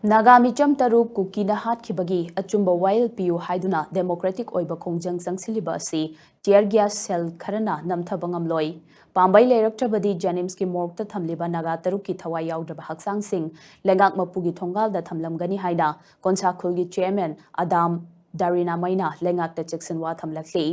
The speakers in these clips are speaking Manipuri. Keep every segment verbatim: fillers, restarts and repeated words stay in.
ꯅꯥꯒꯥ ꯃꯤꯆꯝ ꯇꯔꯨꯛ ꯀꯨꯀꯤꯅ ꯍꯥꯠꯈꯤꯕꯒꯤ ꯑꯆꯨꯝꯕ ꯋꯥꯌꯦꯜ ꯄꯤꯌꯨ ꯍꯥꯏꯗꯨꯅ ꯗꯦꯃꯣꯀ꯭ꯔꯦꯇꯤꯛ ꯑꯣꯏꯕ ꯈꯣꯡꯖꯪ ꯆꯪꯁꯤꯜꯂꯤꯕ ꯑꯁꯤ tear gas shell ꯈꯔꯅ ꯅꯝꯊꯕ ꯉꯝꯂꯣꯏ꯫ ꯄꯥꯝꯕꯩ ꯂꯩꯔꯛꯇ꯭ꯔꯕꯗꯤ ꯖꯦꯅꯤꯝꯁꯀꯤ ꯃꯣꯔꯒꯇ ꯊꯝꯂꯤꯕ ꯅꯥꯒꯥ ꯇꯔꯨꯛꯀꯤ ꯊꯋꯥꯏ ꯌꯥꯎꯗ꯭ꯔꯕ ꯍꯛꯆꯥꯡꯁꯤꯡ ꯂꯩꯉꯥꯛ ꯃꯄꯨꯒꯤ ꯊꯣꯡꯒꯥꯜꯗ ꯊꯝꯂꯝꯒꯅꯤ ꯍꯥꯏꯅ ꯀꯣꯟꯁꯥ ꯈꯨꯜꯒꯤ chairman ꯑꯗꯥꯝ ꯗꯥꯔꯤꯅꯥꯃꯩꯅ ꯂꯩꯉꯥꯛꯇ ꯆꯦꯛꯁꯤꯟꯋꯥ ꯊꯝꯂꯛꯂꯤ꯫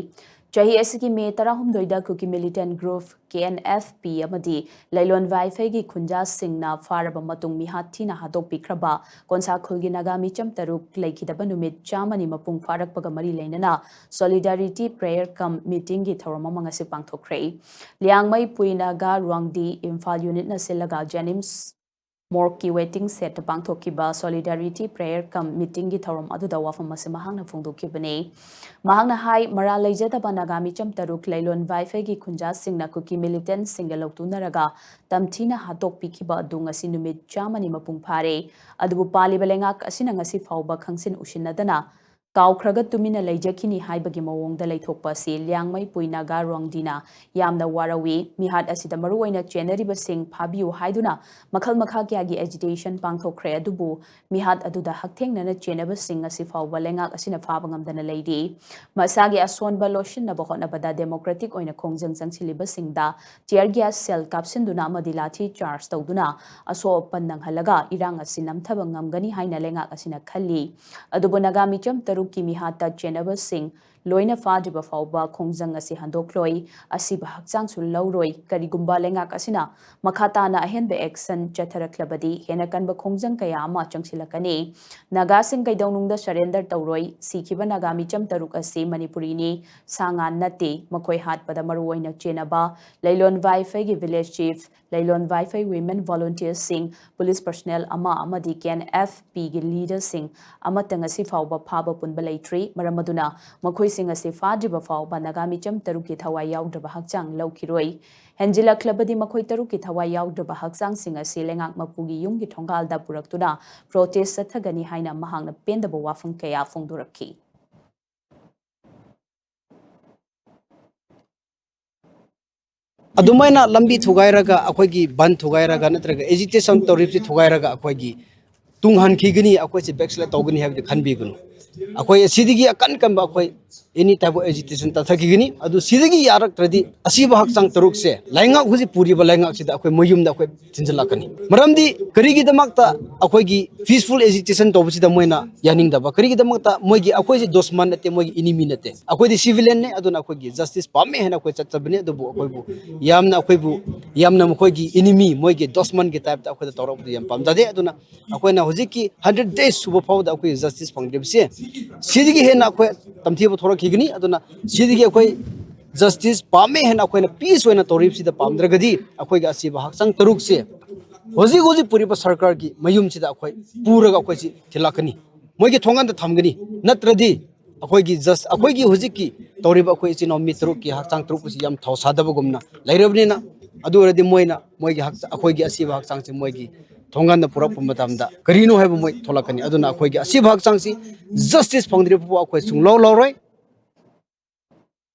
ꯆꯍꯤ ꯑꯁꯤꯒꯤ ꯃꯦ ꯇꯔꯥꯍꯨꯝꯗꯣꯏꯗ Kuki militant group K N F P ꯑꯃꯗꯤ ꯂꯩꯂꯣꯟ ꯋꯥꯏꯐꯩꯒꯤ ꯈꯨꯟꯖꯥꯁꯤꯡꯅ ꯐꯥꯔꯕ ꯃꯇꯨꯡ ꯃꯤꯍꯥꯠ ꯊꯤꯅ ꯍꯥꯠꯇꯣꯛꯄꯤꯈ꯭ꯔꯕ ꯀꯣꯟꯁꯥ ꯈꯨꯜꯒꯤ ꯅꯥꯒꯥ ꯃꯤꯆꯝ ꯇꯔꯨꯛ ꯂꯩꯈꯤꯗꯕ ꯅꯨꯃꯤꯠ ꯆꯥꯝꯃꯅꯤ ꯃꯄꯨꯡ ꯐꯥꯔꯛꯄꯒ ꯃꯔꯤ ꯂꯩꯅꯅ solidarity prayer cum meetingꯒꯤ ꯊꯧꯔꯝ ꯑꯃ ꯉꯁꯤ ꯄꯥꯡꯊꯣꯛꯈ꯭ꯔꯦ꯫ ꯂꯤꯌꯥꯡꯃꯩ ꯄꯨꯏ ꯅꯥꯒꯥ ꯔꯨꯋꯥꯡꯗꯤ ꯏꯝꯐꯥꯜ unitꯅ ꯁꯤꯜꯂꯒ ꯖꯦꯅꯤꯝꯁ ꯃꯣꯔꯒꯀꯤ waiting shedꯇ ꯄꯥꯡꯊꯣꯛꯈꯤꯕ solidarity prayer cum meetingꯒꯤ ꯊꯧꯔꯝ ꯑꯗꯨꯗ ꯋꯥꯐꯝ ꯑꯁꯤ ꯃꯍꯥꯛꯅ ꯐꯣꯡꯗꯣꯛꯈꯤꯕꯅꯤ꯫ ꯃꯍꯥꯛꯅ ꯍꯥꯏ, ꯃꯔꯥꯜ ꯂꯩꯖꯗꯕ ꯅꯥꯒꯥ ꯃꯤꯆꯝ ꯇꯔꯨꯛ ꯂꯩꯂꯣꯟ ꯋꯥꯏꯐꯩꯒꯤ ꯈꯨꯟꯖꯥꯁꯤꯡꯅ ꯀꯨꯀꯤ militantꯁꯤꯡꯒ ꯂꯧꯇꯨꯅꯔꯒ ꯇꯝꯊꯤꯅ ꯍꯥꯠꯇꯣꯛꯄꯤꯈꯤꯕ ꯑꯗꯨ ꯉꯁꯤ ꯅꯨꯃꯤꯠ ꯆꯥꯝꯃꯅꯤ ꯃꯄꯨꯡ ꯐꯥꯔꯦ꯫ ꯑꯗꯨꯕꯨ ꯄꯥꯜꯂꯤꯕ ꯂꯩꯉꯥꯛ ꯑꯁꯤꯅ ꯉꯁꯤ ꯐꯥꯎꯕ ꯈꯪꯁꯤꯟ ꯎꯁꯤꯟꯅꯗꯅ ꯀꯥꯎꯈ꯭ꯔꯒ ꯇꯨꯃꯤꯟꯅ ꯂꯩꯖꯈꯤꯅꯤ ꯍꯥꯏꯕꯒꯤ ꯃꯑꯣꯡꯗ ꯂꯩꯊꯣꯛꯄ ꯑꯁꯤ ꯂꯤꯌꯥꯡꯃꯩ ꯄꯨꯏ ꯅꯥꯒꯥ ꯔꯣꯡꯗꯤꯅ ꯌꯥꯝꯅ ꯋꯥꯔꯧꯏ꯫ ꯃꯤꯍꯥꯠ ꯑꯁꯤꯗ ꯃꯔꯨꯑꯣꯏꯅ ꯆꯦꯟꯅꯔꯤꯕꯁꯤꯡ ꯐꯥꯕꯤꯌꯨ ꯍꯥꯏꯗꯨꯅ ꯃꯈꯜ ꯃꯈꯥ ꯀꯌꯥꯒꯤ agitation ꯄꯥꯡꯊꯣꯛꯈ꯭ꯔꯦ, ꯑꯗꯨꯕꯨ ꯃꯤꯍꯥꯠ ꯑꯗꯨꯗ ꯍꯛꯊꯦꯡꯅꯅ ꯆꯦꯟꯅꯕꯁꯤꯡ ꯉꯁꯤ ꯐꯥꯎꯕ ꯂꯩꯉꯥꯛ ꯑꯁꯤꯅ ꯐꯥꯕ ꯉꯝꯗꯅ ꯂꯩꯔꯤ꯫ ꯃꯁꯥꯒꯤ ꯑꯁꯣꯟꯕ ꯂꯣꯠꯁꯤꯟꯅꯕ ꯍꯣꯠꯅꯕꯗ democratic ꯑꯣꯏꯅ ꯈꯣꯡꯖꯪ ꯆꯪꯁꯤꯜꯂꯤꯕꯁꯤꯡꯗ tear gas shell ꯀꯥꯞꯁꯤꯟꯗꯨꯅ ꯑꯃꯗꯤ ꯂꯥꯊꯤ charge ꯇꯧꯗꯨꯅ ꯑꯁꯣꯛ ꯑꯄꯟ ꯅꯪꯍꯜꯂꯒ ꯏꯔꯥꯡ ꯑꯁꯤ ꯅꯝꯊꯕ ꯉꯝꯒꯅꯤ ꯍꯥꯏꯅ ꯂꯩꯉꯥꯛ ꯑꯁꯤꯅ ꯈꯜꯂꯤ꯫ ꯑꯗꯨꯕꯨ ꯅꯥꯒꯥ ꯃꯤꯆꯝ ꯇꯔꯨꯛꯀꯤ ꯃꯤꯍꯥꯠꯇ ꯆꯦꯟꯅꯕꯁꯤꯡ ꯂꯣꯏꯅ ꯐꯥꯗ꯭ꯔꯤꯕ ꯐꯥꯎꯕ ꯈꯣꯡꯖꯪ ꯑꯁꯤ ꯍꯟꯗꯣꯛꯂꯣꯏ, ꯑꯁꯤꯕ ꯍꯛꯆꯥꯡꯁꯨ ꯂꯧꯔꯣꯏ꯫ ꯀꯔꯤꯒꯨꯝꯕ ꯂꯩꯉꯥꯛ ꯑꯁꯤꯅ ꯃꯈꯥ ꯇꯥꯅ ꯑꯍꯦꯟꯕ action ꯆꯠꯊꯔꯛꯂꯕꯗꯤ ꯍꯦꯟꯅ ꯀꯟꯕ ꯈꯣꯡꯖꯪ ꯀꯌꯥ ꯑꯃ ꯆꯪꯁꯤꯜꯂꯛꯀꯅꯤ꯫ ꯅꯥꯒꯥꯁꯤꯡ ꯀꯩꯗꯧꯅꯨꯡꯗ surrender ꯇꯧꯔꯣꯏ꯫ ꯁꯤꯈꯤꯕ ꯅꯥꯒꯥ ꯃꯤꯆꯝ ꯇꯔꯨꯛ ꯑꯁꯤ ꯃꯅꯤꯄꯨꯔꯤꯅꯤ, ꯁꯥ ꯉꯥ ꯅꯠꯇꯦ꯫ ꯃꯈꯣꯏ ꯍꯥꯠꯄꯗ ꯃꯔꯨꯑꯣꯏꯅ ꯆꯦꯟꯅꯕ ꯂꯩꯂꯣꯟ ꯋꯥꯏꯐꯩꯒꯤ village chief, ꯂꯩꯂꯣꯟ ꯋꯥꯏꯐꯩ women volunteersꯁꯤꯡ, police personnel ꯑꯃ ꯑꯃꯗꯤ ꯀꯦ ꯑꯦꯟ ꯑꯦꯐ ꯄꯤꯒꯤ leaderꯁꯤꯡ ꯑꯃꯠꯇ ꯉꯁꯤ ꯐꯥꯎꯕ ꯐꯥꯕ ꯄꯨꯟꯕ ꯂꯩꯇ꯭ꯔꯤ꯫ ꯃꯔꯝ ꯑꯗꯨꯅ ꯃꯈꯣꯏꯁꯤꯡ ꯑꯁꯤ ꯐꯥꯗ꯭ꯔꯤꯕ ꯐꯥꯎꯕ ꯅꯥꯒꯥ ꯃꯤꯆꯝ ꯇꯔꯨꯛꯀꯤ ꯊꯋꯥꯏ ꯌꯥꯎꯗ꯭ꯔꯕ ꯍꯛꯆꯥꯡ ꯂꯧꯈꯤꯔꯣꯏ꯫ ꯍꯦꯟꯖꯤꯜꯂꯛꯂꯕꯗꯤ ꯃꯈꯣꯏ ꯇꯔꯨꯛꯀꯤ ꯊꯋꯥꯏ ꯌꯥꯎꯗ꯭ꯔꯕ ꯍꯛꯆꯥꯡꯁꯤꯡ ꯑꯁꯤ ꯂꯩꯉꯥꯛ ꯃꯄꯨꯒꯤ ꯌꯨꯝꯒꯤ ꯊꯣꯡꯒꯥꯜꯗ ꯄꯨꯔꯛꯇꯨꯅ protest ꯆꯠꯊꯒꯅꯤ ꯍꯥꯏꯅ ꯃꯍꯥꯛꯅ ꯄꯦꯟꯗꯕ ꯋꯥꯐꯝ ꯀꯌꯥ ꯐꯣꯡꯗꯣꯔꯛꯈꯤ꯫ ꯑꯗꯨꯃꯥꯏꯅ ꯂꯝꯕꯤ ꯊꯨꯒꯥꯏꯔꯒ, ꯑꯩꯈꯣꯏꯒꯤ ꯕꯟ ꯊꯨꯒꯥꯏꯔꯒ, ꯅꯠꯇ꯭ꯔꯒ agitation ꯇꯧꯔꯤꯕꯁꯤ ꯊꯨꯒꯥꯏꯔꯒ, ꯑꯩꯈꯣꯏꯒꯤ ꯇꯨꯡ ꯍꯟꯈꯤꯒꯅꯤ, ꯑꯩꯈꯣꯏꯁꯦ backslide ꯇꯧꯒꯅꯤ ꯍꯥꯏꯕꯗꯤ ꯈꯟꯕꯤꯒꯅꯨ꯫ ꯑꯩꯈꯣꯏ ꯑꯁꯤꯗꯒꯤ ꯑꯀꯟ ꯀꯟꯕ ꯑꯩꯈꯣꯏ any type of agitation ꯇꯧꯊꯈꯤꯒꯅꯤ꯫ ꯑꯗꯨ ꯁꯤꯗꯒꯤ ꯌꯥꯔꯛꯇ꯭ꯔꯗꯤ ꯑꯁꯤꯕ ꯍꯛꯆꯥꯡ ꯇꯔꯨꯛꯁꯦ ꯂꯩꯉꯥꯛ ꯍꯧꯖꯤꯛ ꯄꯨꯔꯤꯕ ꯂꯩꯉꯥꯛꯁꯤꯗ ꯑꯩꯈꯣꯏ ꯃꯌꯨꯝꯗ ꯑꯩꯈꯣꯏ ꯊꯤꯟꯖꯤꯜꯂꯛꯀꯅꯤ꯫ ꯃꯔꯝꯗꯤ ꯀꯔꯤꯒꯤꯗꯃꯛꯇ ꯑꯩꯈꯣꯏꯒꯤ peaceful agitation ꯇꯧꯕꯁꯤꯗ ꯃꯣꯏꯅ ꯌꯥꯅꯤꯡꯗꯕ? ꯀꯔꯤꯒꯤꯗꯃꯛꯇ ꯃꯣꯏꯒꯤ, ꯑꯩꯈꯣꯏꯁꯦ ꯗꯨꯁꯃꯟ ꯅꯠꯇꯦ, ꯃꯣꯏꯒꯤ enemy ꯅꯠꯇꯦ, ꯑꯩꯈꯣꯏꯗꯤ civilianꯅꯦ꯫ ꯑꯗꯨꯅ ꯑꯩꯈꯣꯏꯒꯤ justice ꯄꯥꯝꯃꯦ ꯍꯥꯏꯅ ꯑꯩꯈꯣꯏ ꯆꯠꯆꯕꯅꯦ꯫ ꯑꯗꯨꯕꯨ ꯑꯩꯈꯣꯏꯕꯨ ꯌꯥꯝꯅ, ꯑꯩꯈꯣꯏꯕꯨ ꯌꯥꯝꯅ ꯃꯈꯣꯏꯒꯤ enemy, ꯃꯣꯏꯒꯤ ꯗꯨꯁꯃꯟꯒꯤ typeꯇ ꯑꯩꯈꯣꯏꯗ ꯇꯧꯔꯛꯄꯗꯨ ꯌꯥꯝ ꯄꯥꯝꯖꯗꯦ꯫ ꯑꯗꯨꯅ ꯑꯩꯈꯣꯏꯅ ꯍꯧꯖꯤꯛꯀꯤ hundred days ꯁꯨꯕ ꯐꯥꯎꯕꯗ ꯑꯩꯈꯣꯏ justice ꯐꯪꯗ꯭ꯔꯤꯕꯁꯦ, ꯁꯤꯗꯒꯤ ꯍꯦꯟꯅ ꯑꯩꯈꯣꯏ ꯇꯝꯊꯤꯕ ꯊꯣꯔꯛꯈꯤꯒꯅꯤ꯫ ꯑꯗꯨꯅ ꯁꯤꯗꯒꯤ ꯑꯩꯈꯣꯏ justice ꯄꯥꯝꯃꯦ ꯍꯥꯏꯅ ꯑꯩꯈꯣꯏꯅ peace ꯑꯣꯏꯅ ꯇꯧꯔꯤꯕꯁꯤꯗ ꯄꯥꯝꯗ꯭ꯔꯒꯗꯤ, ꯑꯩꯈꯣꯏꯒꯤ ꯑꯁꯤꯕ ꯍꯛꯆꯥꯡ ꯇꯔꯨꯛꯁꯦ ꯍꯧꯖꯤꯛ ꯍꯧꯖꯤꯛ ꯄꯨꯔꯤꯕ ꯁꯔꯀꯥꯔꯒꯤ ꯃꯌꯨꯝꯁꯤꯗ ꯑꯩꯈꯣꯏ ꯄꯨꯔꯒ ꯑꯩꯈꯣꯏꯁꯤ ꯊꯤꯜꯂꯛꯀꯅꯤ, ꯃꯣꯏꯒꯤ ꯊꯣꯡꯒꯥꯟꯗ ꯊꯝꯒꯅꯤ꯫ ꯅꯠꯇ꯭ꯔꯗꯤ ꯑꯩꯈꯣꯏꯒꯤ just, ꯑꯩꯈꯣꯏꯒꯤ ꯍꯧꯖꯤꯛꯀꯤ ꯇꯧꯔꯤꯕ ꯑꯩꯈꯣꯏ ꯏꯆꯤꯟ ꯏꯅꯥꯎ ꯃꯤ ꯇꯔꯨꯛꯀꯤ ꯍꯛꯆꯥꯡ ꯇꯔꯨꯛ ꯑꯁꯤ ꯌꯥꯝ ꯊꯧꯁꯥꯗꯕꯒꯨꯝꯅ ꯂꯩꯔꯕꯅꯤꯅ, ꯑꯗꯨ ꯑꯣꯏꯔꯗꯤ ꯃꯣꯏꯅ ꯃꯣꯏꯒꯤ ꯍꯛꯆ-, ꯑꯩꯈꯣꯏꯒꯤ ꯑꯁꯤꯕ ꯍꯛꯆꯥꯡꯁꯦ ꯃꯣꯏꯒꯤ ꯊꯣꯡꯒꯥꯟꯗ ꯄꯨꯔꯛꯄ ꯃꯇꯝꯗ ꯀꯔꯤꯅꯣ ꯍꯥꯏꯕ ꯃꯣꯏ ꯊꯣꯛꯂꯛꯀꯅꯤ꯫ ꯑꯗꯨꯅ ꯑꯩꯈꯣꯏꯒꯤ ꯑꯁꯤꯕ ꯍꯛꯆꯥꯡꯁꯤ justice ꯐꯪꯗ꯭ꯔꯤꯕ ꯐꯥꯎꯕ ꯑꯩꯈꯣꯏ ꯁꯨꯡꯂꯧ ꯂꯧꯔꯣꯏ꯫